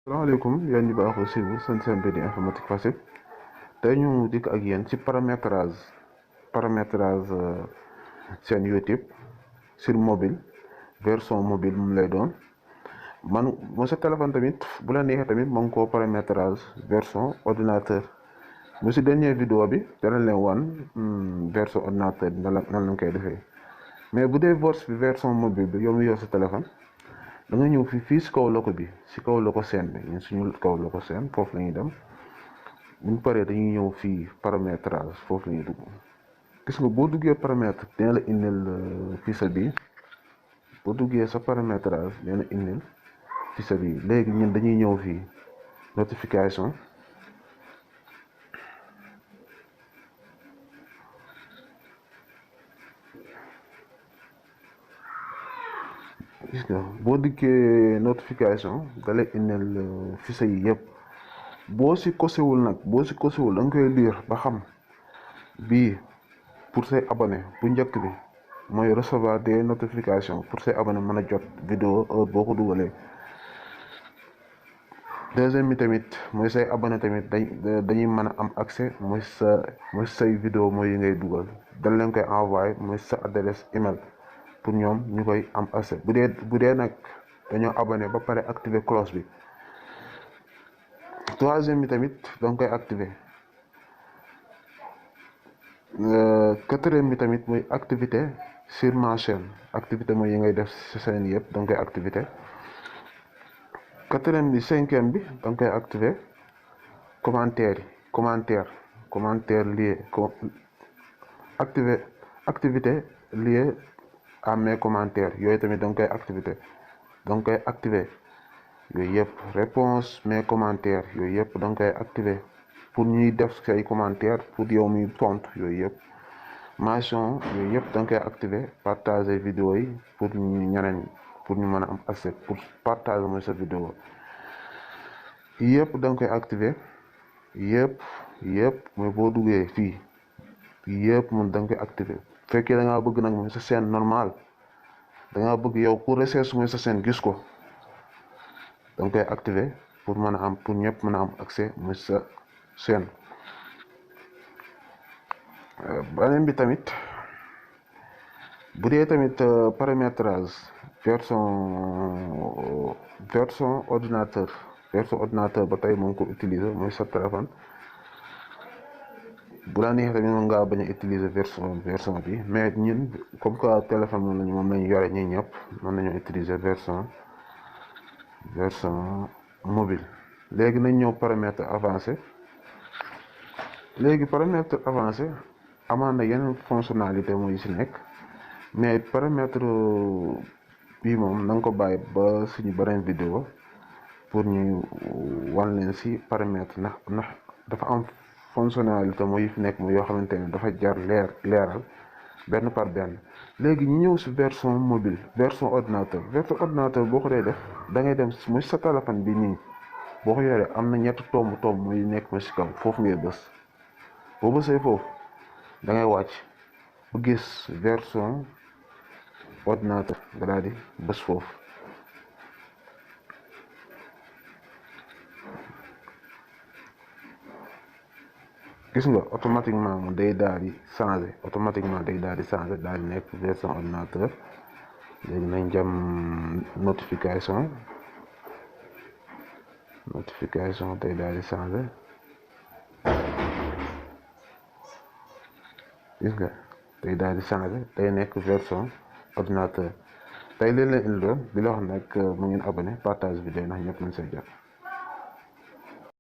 salaamaaleykum yéen ñi baaxoo suivre seen chaîne bi di informatique facile tey ñu dikk ak yéen ci paramétrage seen YouTube sur mobile version mobile moom lay doon man mo sa téléphone tamit bu la neexee tamit mën koo paramétrage version ordinateur mu si dernier vidéo bi dana leen wan version ordinateur bi nan lañ koy defee mais bu dee version mobile bi yow mi yor sa téléphone da nga ñëw fii si kaw loko bi si kaw loko seen bi ñun suñu kaw loko seen foofu la ñuy dem buñ paree dañuy ñëw fii paramétrage foofu la ñuy dugg gis nga boo duggee paramètre dina la indil fichier bi boo duggee sa paramétrage dina la indil fichier bi léegi ñun dañuy ñëw fii notification gis nga boo dikkee notification da lay indil fichier yi yëpp boo si kosewul da nga koy lire ba xam bii pour say abonné bu njëkk bi mooy recevoir des notifications pour say abonné mën a jot vidéo heure boo ko dugalee deuxième bi tamit mooy say abonné tamit dañuy mën a am accès mooy say vidéo mooy yi ngay dugal dañ leen koy envoyé mooy sa adresse email pour ñoom ñu koy am accès bu dee nag dañoo abonné ba pare activer cloche bi troisième bi tamit danga koy activer quatrième bi tamit mooy activité sur ma chaîne activité mooy yi ngay def ci chaîne yëpp danga koy activité quatrième bi cinquième bi danga koy activer commentaire lié activité liée à mes commentaires yooyu tamit danga koy activer yooyu yëpp réponse mes commentaires yooyu yëpp danga koy activer pour ñuy def say commentaire pour yow mi tontu yooyu yëpp mention yooyu yëpp danga koy activer partager vidéo yi pour ñeneen pour ñu mën a am accès pour partager mooy sa vidéo yëpp danga koy activer yëpp mooy boo duggee fii yëpp moom danga koy activer fekkee da ngaa bëgg nag mooy sa chaîne normal da ngaa bëgg yow ku recherche mooy sa chaîne gis ko danga koy activer pour mën a am pour ñëpp mën a am accès mooy sa chaîne beneen bi tamit bu dee tamit paramétrage version ordinateur ba tey mën ko utiliser mooy sa téléphone bu la neexee tamit mën ngaa bañ a utiliser version bi mais ñun comme que téléphone moom lañu yore ñi ñëpp mën nañoo utiliser version mobile léegi nañ ñëw paramètre avancé amaan na yeneen fonctionnalité mooy ci nekk mais paramètre bii moom na nga ko bàyyi ba suñu beneen vidéo pour ñu wan leen ci paramètre ndax dafa am fonctionnalité mooy fi nekk mooy yoo xamante ne dafa jar leeral benn par benn léegi ñu ñëw ci version mobile version ordinateur boo ko dee def da ngay dem mooy sa téléphone bi nii boo ko yoree am na ñetti tomb mooy nekk ma ci kaw foofu ngay bës boo bësee foofu da ngay wàcc bu gis version ordinateur nga daal di bës foofu gis nga automatiquement mu day daal di changer daal di nekk version ordinateur léegi nañ jëm notification day daal di changer gis nga day daal di changer day nekk version ordinateur tey leen leen indiloon di la wax nag mu ngeen abonné partage vidéo ndax ñëpp mën see jot